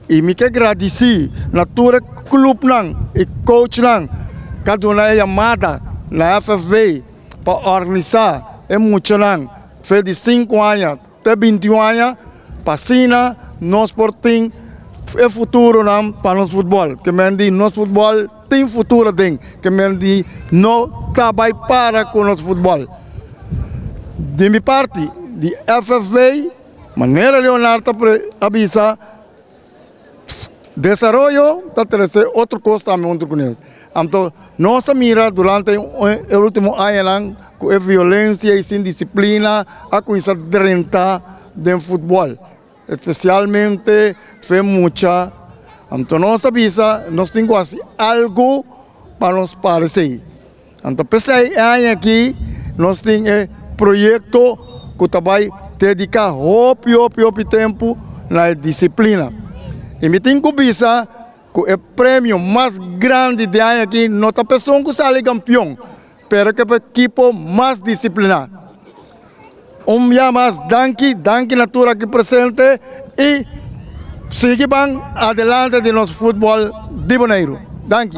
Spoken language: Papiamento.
I mi ke gradisí na tur e klupnan i coachnan ku a duna e yamada na FFB pa organisá e muchanan for di 5 aña te 21 aña, pa asina nos por tin e futuronan pa nos futbòl. Ke men di nos futbòl tin futuro den, ke men di no ta bai para ku nos futbòl. Di mi parti, di FFB, manera Leonardo a bisa, desaroyo ta trese otro kos tambe huntu kuné. Anto, nos a mira durante e último añanan ku e violensia i sin disiplina a kuminsá drenta den futbòl. Espesialmente fe mucha. Anto, nos a bisa, nos tin ku hasi algu pa nos para esei. Anto, p'esei aña aki, nos tin e proyekto ku ta bai dediká hopi, hopi, hopi tempu na disiplina. I mi tin ku bisa ku e premio mas grandi di aña aki no ta persona ku sali kampeon, pero ku e ekipo mas disipliná. Un dia mas, danki, danki na tur aki presente i sigui ban adelante di nos futbòl di Boneiru. Danki.